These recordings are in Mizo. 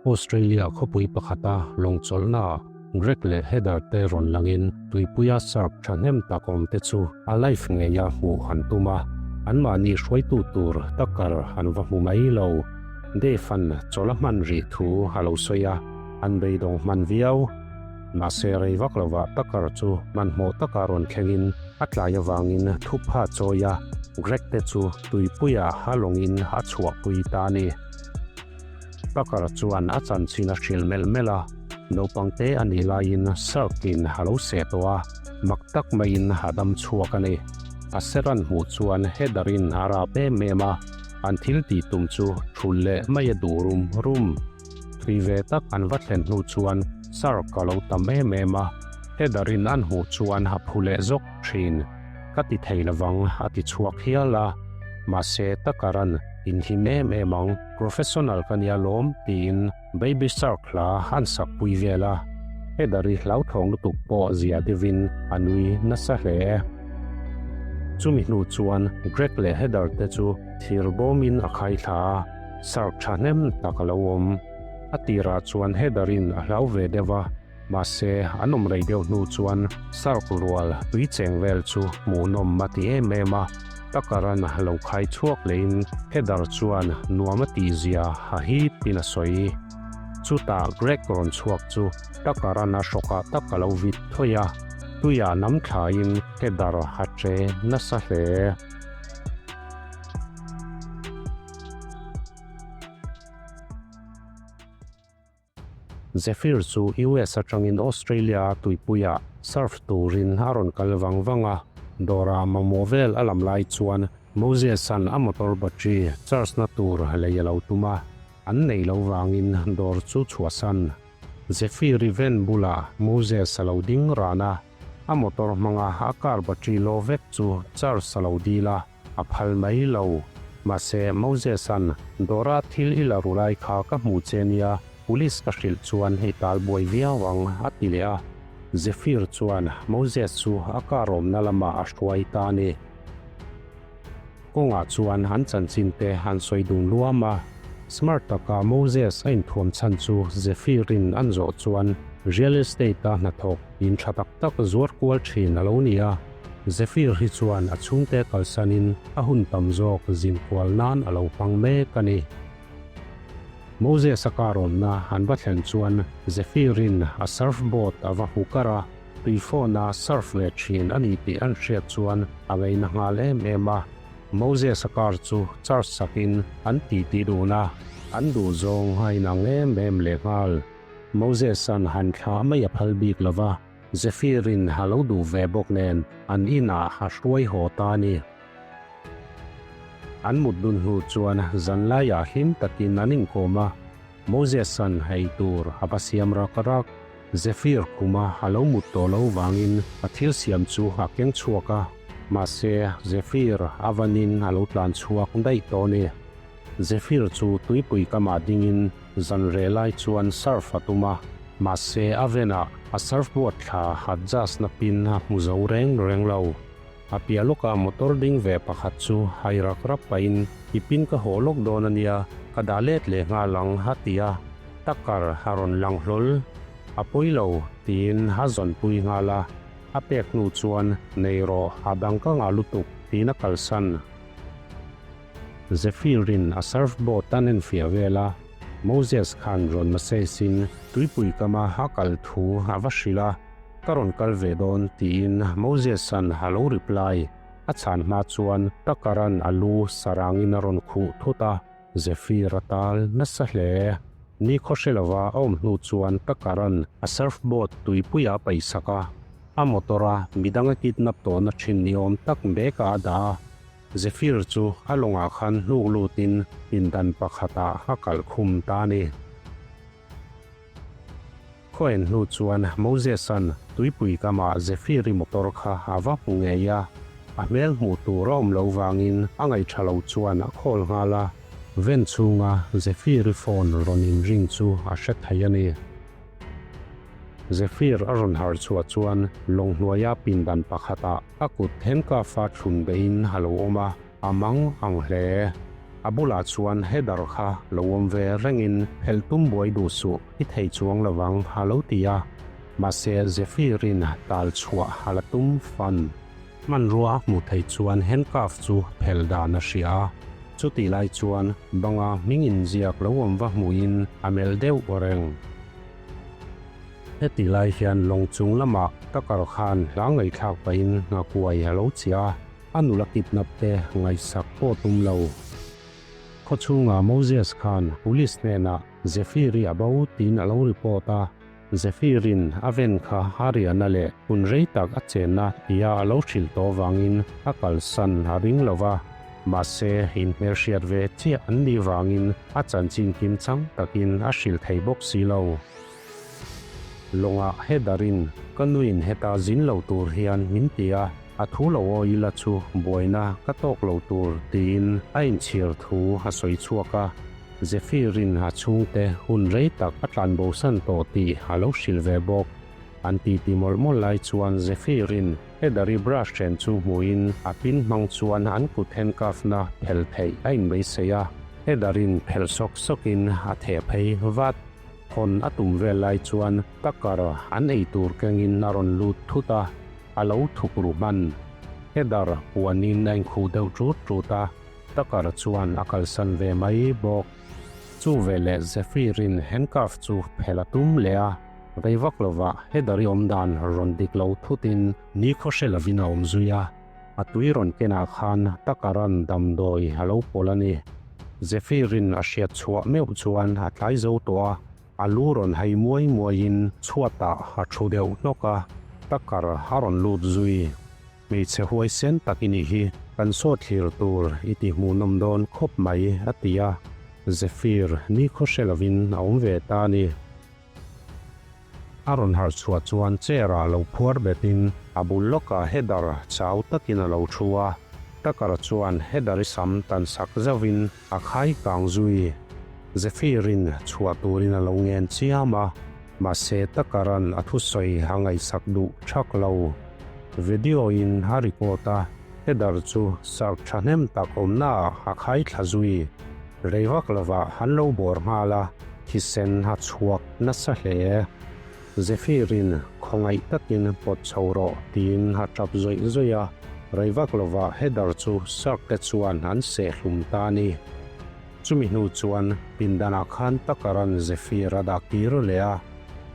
Australia khawpui pakhata lawng chawlhnaah Greg leh Heather te rawn langin tuipuia shark thahnem tak awm te chu a live ngeia hmuh an tum a, anmahni hruaitu tur Tucker an va hmu mai lo. Dave-a'n chawlh a hman rih thu a lo sawi a, an beidawng hman viau. Mahse rei vak lovah Tucker chu hmanhmawh taka rawn thlengin a tlai avangin thupha chawi a, Greg te chu tuipuia a lawngin a chhuahpui ta a ni. Tucker chuan a chanchin a hrilh melh melh a, naupang te a nih laiin Shark-in a lo seh tawh a, mak tak maiin a dam chhuak a ni. A seran hmuh chuan Heather-in a rap em em a, an thil tih tum chu thulh leh mai a duh rum rum. Thui ve tak an va thlen hnu chuan Shark a lo tam em em a, Heather-in an hmuh chuan a phu leh zawk thin. Ka ti thei lovang a ti chhuak hial a, mahse Tucker-a'n inhlim em em ang, professional ka nia lawm tiin Baby Shark hla an sak pui vel a, Heather-i hlauthawng lutuk pawh zia deuhin a nui nasa hle. Chumi hnu chuan Greg leh Heather te chu thir bawmin a khai thla a, shark thahnem tak a lo awm. A tirah chuan Heather-in a hlau ve deuh a, Mahse, an awm rei deuh hnu chuan Shark rual tui cheng vel chu hmuhnawm a ti em em a, Tucker-a'n lo khai chhuak lehin Heather chuan nuam a tih zia a hip in a sawi. Chutah Greg rawn chhuak chu Tucker-a'n a hrawkah tak a lo vit thawih a, tuiah nam thlain Heather a che nasa hle. Zephyr chu US atangin Australia tuipuiah surf turin a rawn kal vang vang a, dawrah mamawh vel a lam lai chuan Moses-a'n a motor battery charge na tur lei a lo tum a, an nei lo vangin dawr chu chhuahsan. Zephyr i van bulah Moses a lo ding ran a, a motor hmanga a car battery low vek chu charge a lo dil a. A phal mai lo. Mahse, Moses-a'n, Dawra thil i la ru lai kha ka hmu che nia, police ka hrilh chuan i tal buai viau ang, a ti leh a. Zephyr chuan Moses chu a car awmna lamah a hruai ta a ni. Kawngah chuan an chanchin te an sawi dun luam a. Smart taka Moses a inthuam chhan chu Zephyr-in an zawh chuan real estate-a hnathawk in tha tak tak zuar kual thin a lo ni a. Zephyr hi chuan a chhungte kalsanin a hun tam zawk zin kual nan a lo hmang mek a ni. Moses-a car awmna an va thlen chuan Zephyr-in a surfboard a va hmu kar a, tui phone-a surf ve thin a ni tih an hriat chuan a ngaina nghal em em a. Moses-a car chu charge sakin an titi dun a, an duhzawng a inang em em lehnghal. Moses-a'n han thlah mai a phal bik lo va. Zephyr-in a lo duh ve bawk nen an inah a hruai haw ta a ni. An mut dun hnu chuan zanlaiah hlim takin an inkawm a, Moses-a'n ei tur a va siam rak rak. Zephyr khuma a lo mut tawh lo vangin a thil siam chu a keng chhuak a, mahse Zephyr a vanin a lo tlan chhuak daih tawh a ni. Zephyr chu tuipui kamah dingin zan reh lai chuan surf a tum a, mahse a venah a surfboard thla adjust na pin a hmu zo reng reng lo. A piah lawkah motor ding ve pakhat chu hai rak rak pahin i pin ka haw lawk dawn a nia, ka dah let leh nghal ang a ti a, Tucker a rawn lang hlawl. A pawi lo tiin a zawnpui nghal a, a pek hnu chuan nei rawh a dang ka ngah lutuk tiin a kalsan. Zephyr-in a surfboard a nenfiah vel a, Moses khan rawn message-in tuipui kama a kal thu a va hrilh a, ka rawn kal ve dawn tiin Moses-a'n a lo reply. A chhan hma chuan Tucker-a'n a lu sarangin a rawn khuh thut a, Zephyr a tal nasa hle. Ni khawhre lova a awm hnu chuan Tucker-a'n a surfboard tuipuiah a paihsak a, a motor-a midang a kidnap tawhna thin ni awm tak bag-ah a dah a. Zephyr chu a lawngah khan hnuk lutin pindan pakhatah a kalh khum ta a ni. Khaw en hnu chuan Moses-a'n tuipui kamah Zephyr-i motor kha a va hmu ngei a, a hmel hmuh tur a awm loh vangin a ngaihṭha lo chuan a call nghal a, ven chhunga Zephyr-i phone rawn in ring chu a hre thei a ni. Zephyr a rawn harh chhuah chuan lawng hnuaia pindan pakhatah a kut handcuff-a thlun beihin a lo awm a, a mang ang hle. A bulah chuan Heather kha lo awm ve rengin phelh tum buai duh suh, i thei chuang lovang a lo ti a. Mahse Zephyr-in tal chhuah a la tum fan. Hmanrua a hmuh theih chuan handcuff chu phelh dan a hria a. Chutih lai chuan banga hming inziak lo awm va hmuhin a melh deuh reng. Heti lai hian lawng chung lamah Tucker khan hla ngaihthlak pahin nghakuai a lo chiah a, a nula kidnap te ngaihsak pawh tum lo. Khawchhungah Moses khan police hnenah Zephyr-i a bo tiin a lo report a, Zephyr-in a ven kha a riahna leh hun rei tak a chenna tia a lo hrilh tawh vangin a kalsan a ring lo va, mahse inhmelhriat ve chiah an nih vangin a chanchin kimchang takin a hrilh thei bawk si lo. Lawngah Heather-in ka nuin heta zin lo tur hian min ti a, a thu lo aw ila chu buaina ka tawk lo tur tiin a inchhir thu a sawi chhuak a. Zephyr-in a chhungte hun rei tak a tlanbosan tawh tih a lo hrilh ve bawk. An titi mawlh mawlh lai chuan Zephyr-in Heather-i brush chen chu hmuhin a pin hmang chuan an kut handcuff-na phelh theih a inbeisei a. Heather-in phelh sawk sawkin a theh phei vat. Hawn a tum vel lai chuan Tucker an ei tur kengin a rawn lut thut a, a lo thuk ru hman. Heather puanin a inkhuh deuh ṭut ṭut a, Tucker chuan a kalsan ve mai bawk. Chu veleh Zephyr-in handcuff chu phelh a tum leh a, rei vak lovah Heather-i awmdan rawn dik lo thutin nikhaw hre lovin a awm zui a. A tui rawn kenah khan Tucker-a'n damdawi a lo pawlh a ni. Zephyr-in a hriat chhuah meuh chuan a tlai zo tawh a, a lu rawn hai muai muaiin chhuatah a thu deuh hnawk a, Tucker a rawn lut zui. Hmeichhe huaisen tak i nih hi, kan sawt thlir tur i ti hmuhnawm dawn khawp mai, a ti a. Zephyr nikhaw hre lovin a awm ve ta a ni. A rawn harh chhuah chuan chair ah lo phuar betin a bul lawkah Heather chau takin a lo thu a. Tucker chuan Heather-i sam tan sak zauhin a khai kang zui. Zephyr-in chhuah turin a lo ngen chiam a, mahse Tucker-a'n a thusawi a ngaihsak duh thak lo. Video-in a record a, Heather chu sark thahnem tak awmnaah a khai thla zui. Rei vak lovah an lo bawr nghal a, thisen a chhuak nasa hle. Zephyr-in khawngaih takin pawt chho rawh tiin a tap zawih zawih a, rei vak lovah Heather chu Shark te chuan an seh hlum ta a ni. Chumi hnu chuan pindanah khan Tucker-a'n Zephyr a dah kir leh a,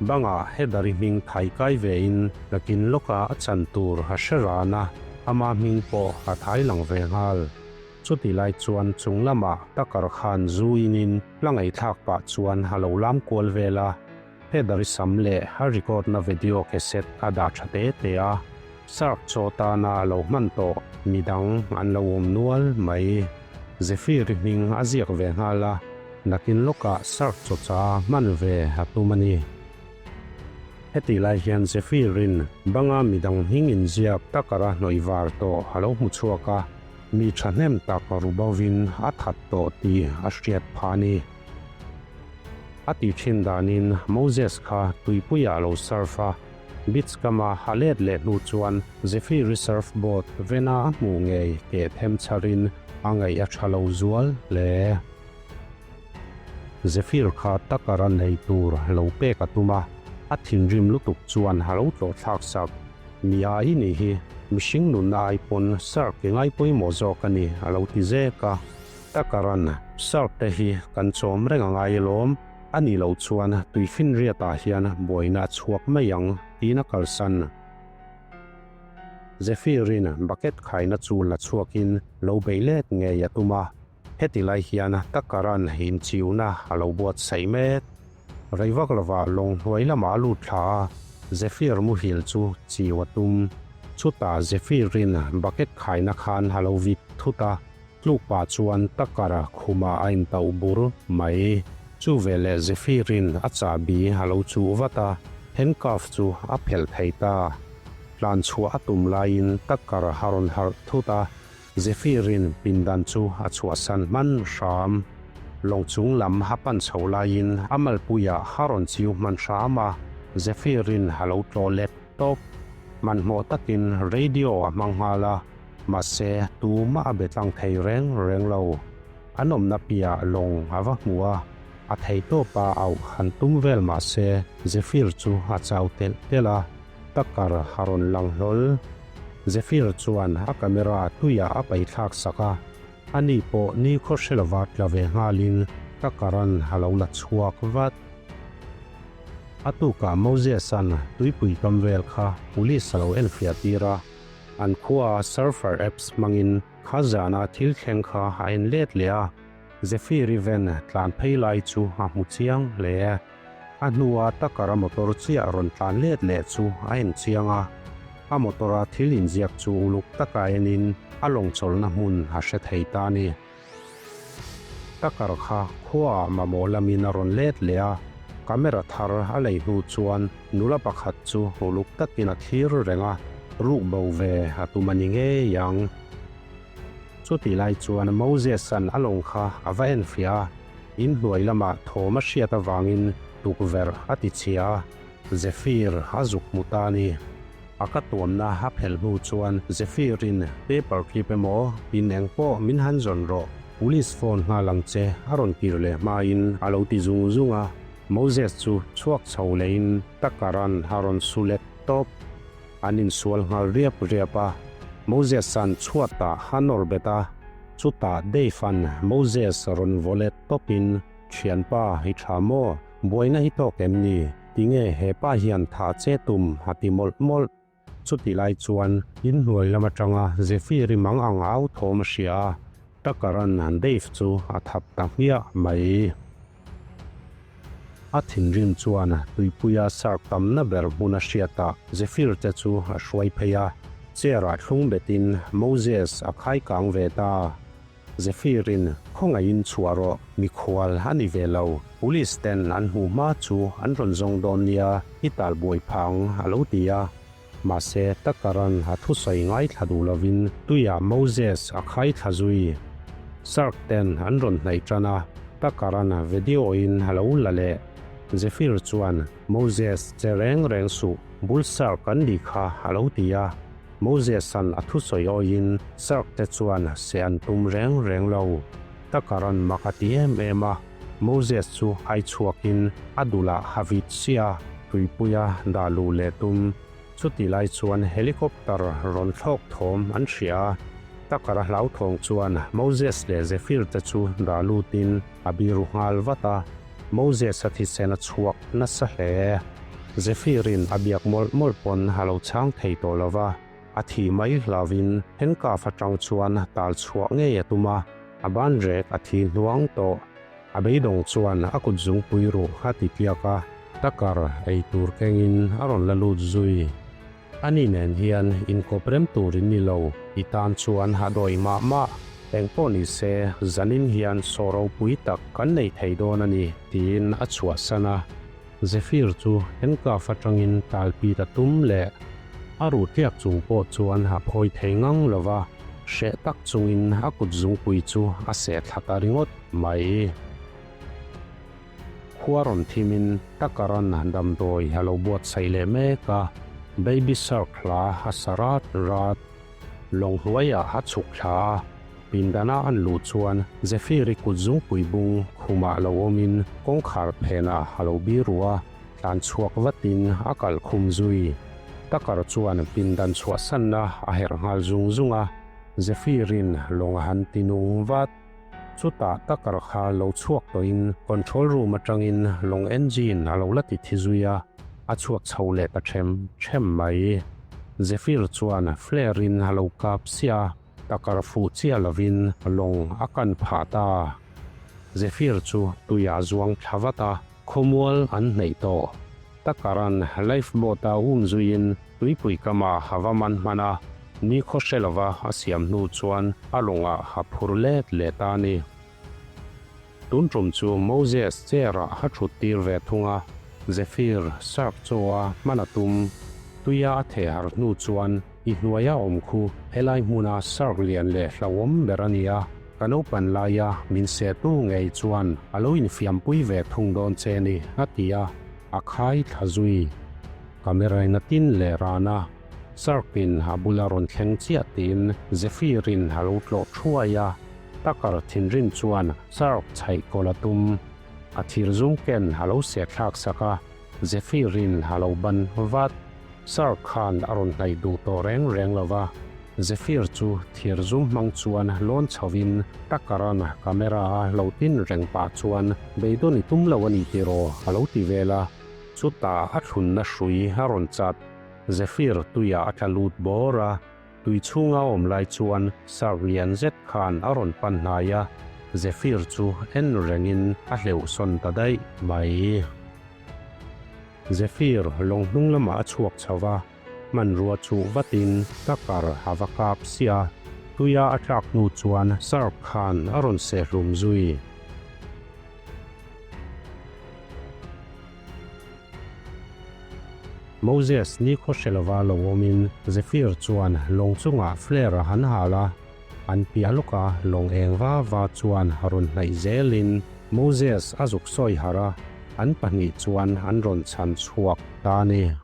bangah Heather-i hming thai kai vein nakin lawka a chan tur a hre ran a, ama hming pawh a thai lang ve nghal. Chuti lai chuan chung lamah Tucker khan zu inin hla ngaihthlak pah chuan a lo lam kual vel a, Heather-i sam leh a record na video cassette a dah tha te te a, Shark chaw tana a lo hman tawh midang an lo awm nual mai. Zephyr-i hming a ziak ve nghal a, nakin lawkah Shark chaw cha hman ve a tum a ni. Hetih lai hian Zephyr-in banga midang hming inziak Tucker-a hnawih var tawh a lo hmu chhuak a, Mi thahnem tak rubovin a that tawh tih a hriat phah a ni. A ti thin danin Moses kha tuipuiah a lo surf a, beach kama a let leh hnu chuan Zephyr-i surf boat vena a hmuh ngei keh them chharin a ngaih a tha lo zual hle. Zephyr kha Tucker-a nei tur lo pek a tum a, a thinrim lutuk chuan a lo tlawh thlak sak. Mi ai nih hi mihring nunna ai pawn Shark ke ngai pawimawh zawk a ni a lo ti zek a. Tucker-a'n, Shark te hi kan chawm reng a ngai alawm, a nih loh chuan tuifinriatah hian buaina a chhuak mai ang, tiin a kalsan. Zephyr-in bucket khaina chu la chhuakin lo beih let ngei a tum a. Heti lai hian Tucker-a'n inchiuna a lo buatsaih mek. Rei vak lovah lawng hnuai lamah a lut thla a, Zephyr muhil chu chiu a tum. Chutah Zephyr-in bucket khaina khan a lo vit thut a, tluk pah chuan Tucker-a khumah a intauh bur mai. Chu veleh Zephyr-in a chahbi a lo chuh vat a, handcuff chu a phelh thei ta. Tlan chhuah a tum laiin Tucker-a a rawn harh thut a, Zephyr-in pindan chu a chhuahsan hman hram. Lawng chung lam a pan chho laiin a malpuiah a rawn chiu hman hram a, Zephyr-in a lo tlawh let tawp. Hmanhmawh takin radio a hmang nghal a, mahse tumah a be tlang thei reng reng lo. An awmna piah lawng a va hmu a, a theihtawpa auh han tum vel mah se Zephyr chu a chau telh telh a, Tucker a rawn lang hlawl. Zephyr chuan a camera tuiah a paithlak sak a, ani pawh nikhaw hre lova tla ve nghalin Tucker-a'n a lo la chhuak vat. A tukah Moses-a'n tuipui kam vel kha police a lo enfiah tir a, an khuaa surfer apps hmangin Kha zana thil thleng kha a en let leh a, Zephyr Ivan tlan phei lai chu a hmu chiang hle. A hnua Tucker-a motor chiah rawn tlan let leh chu a en chiang a, a motor-a thil inziak chu uluk taka enin a lawngchawlhna hmun a hre thei ta a ni. Tucker kha khuaah mamawh lamin a rawn let leh a, camera thar a lei hnu chuan nula pakhat chu uluk takin a thlir reng a, ruk bo ve a tum a ni ngei ang. Chutih lai chuan Moses-a'n a lawng kha a va enfiah a, inhnuai lamah thawm a hriat avangin tukverh a ti chhia a, Zephyr a zuk hmu ta a ni. A ka tuamna a phelh hnu chuan Zephyr-in paper clip emaw pin eng pawh min han zawn rawh, police phone nghal ang che a rawn kir leh hmain a lo ti zung zung a. Moses chu chhuak chho lehin Tucker-a'n a rawn su let tawp. An insual nghal riap riap a, Moses-a'n chhuatah a nawr bet a, chutah Dave-a'n Moses rawn vaw let tawpin, Thianpa, i tha maw? Buaina hi tawk em ni? Tinge he pa hian tha che tum a ti mawlh mawlh. Chuti lai chuan inhnuai lam atanga Zephyr-i mang ang au thawm a hria a, Tucker-a'n Dave chu a thap ta hmiah mai. A thinrim chuan tuipuia shark tamna ber hmun a hriatah Zephyr te chu a hruai phei a, chair-ah thlung betin Moses a khai kang ve ta. Zephyr-in khawngaihin chhuah rawh, mikhual a ni ve lo, police ten an hmuh hma chu an rawn zawng dawn nia, i tal buai phang a lo ti a. Mahse, Tucker-a'n a thusawi ngaithla duh lovin tuiah Moses a khai thla zui. Shark ten an rawn hnaih tan a, Tucker-a'n video-in a lo la leh. Zephyr chuan, Moses, che reng reng suh, bul shark an nih kha a lo ti a. Moses-a'n a thusawi awiin Shark te chuan se an tum reng reng lo. Tucker-a'n mak a ti em em a, Moses chu hai chhuakin a dulah ha vit sia tuipuia dah luh leh tum. Chuti lai chuan helicopter rawn thlawk thawm an hria a, Tucker-a hlauthawng chuan Moses leh Zephyr te chu dah lutin a biru nghal vat a. Moses-a thisen a chhuak nasa hle. Zephyr-in a biak mawlh mawlh pawn a lo chhang thei tawh lo va, a thih mai hlauvin handcuff atang chuan tal chhuah ngei a tum a, a ban rek a thi hnuang tawh. A beidawng chuan a kut zungpui ruh a ti tliak a, Tucker ei tur kengin a rawn la lut zui. Ani nen hian inkawp rem tur in ni lo, i tan chuan a dawi mah mah. Engpawh ni se, zanin hian saw ropui tak kan nei thei dawn a ni, tiin a chhuahsan a. Zephyr chu handcuff atangin talpit a tum leh a ruh tliak chung pawh chuan a phawi thei ngang lo va, hreh tak chungin a kut zungpui chu a seh thla ta ringawt mai. Khua rawn thimin Tucker-a'n damdawi a lo buatsaih leh mek a, Baby Shark hla a sa rat rat. Lawng hnuaiah a chhuk thla a, pindana an luh chuan Zephyr-i kut zungpui bung khumah lo awmin kawngkhar phenah a lo biru a, tlan chhuak vatin a kalh khum zui. Tucker chuan pindan chhuahsanna a herh nghal zung zung a, Zephyr-in lawng a han ti nung vat. Chutah Tucker kha lo chhuak tawhin control room atangin lawng engine a lo la ti thi zui a, a chhuak chho leh ta them them mai. Zephyr chuan flare in a lo kap siah a, Tucker fuh chiah lovin lawng a kan phah ta. Zephyr chu tuiah a zuang thla vat a, khawmual an hneih tawh. Tucker-a'n lifeboat a um zuiin Tuipui kama a va man hman a, ni khaw hre lova a siam hnu chuan a lawngah a phur let let a ni. Tun tum chu Moses chair-ah a thut tir ve thung a, Zephyr, shark chaw a hman a tum. Tuia a theh harh hnu chuan i hnuaia awm khu helai hmuna shark lian leh hlauhawm ber a ni a, ka naupan laia min sehtu ngei chuan a lo infiampui ve thung dawn che ni, a ti a, a khai thla zui. Camera in a tin leh ran a, Shark in a bula rawn thleng chiah tiin Zephyr in a lo tlawh thuai a. Tucker thinrim chuan Shark chhaih kawl a tum. A thir zum ken a lo seh thlak sak a, Zephyr-in a lo ban vat. Shark khan a rawn hnaih duh tawh reng reng lo va, Zephyr chu thir zum hmang chuan lawn chhovin Tucker-a'n camera a lo tin reng pah chuan beidawn i tum lo a ni tiraw a lo ti vel a, chutah a thlunna hrui a rawn chat. Zephyr tuiah a tla lut bawr a. Tui chhunga awm lai chuan shark lian zet khan a rawn pan hnai a, Zephyr chu en rengin a hleuh sawn ta daih mai. Zephyr lawng hnung lamah a chhuak chho va, hmanrua chuh vatin Tucker a va kap sia, tuia a tlak hnu chuan shark khan a rawn sehhlum zui. Moses ni khaw hre lova lo awmin Zephyr chuan lawng chungah flare a han hal a, an piah lawka lawng eng va va chuan rawn hnaih zelin Moses a zuk sawi harh a, an pahnih chuan an rawn chhan chhuak ta a ni.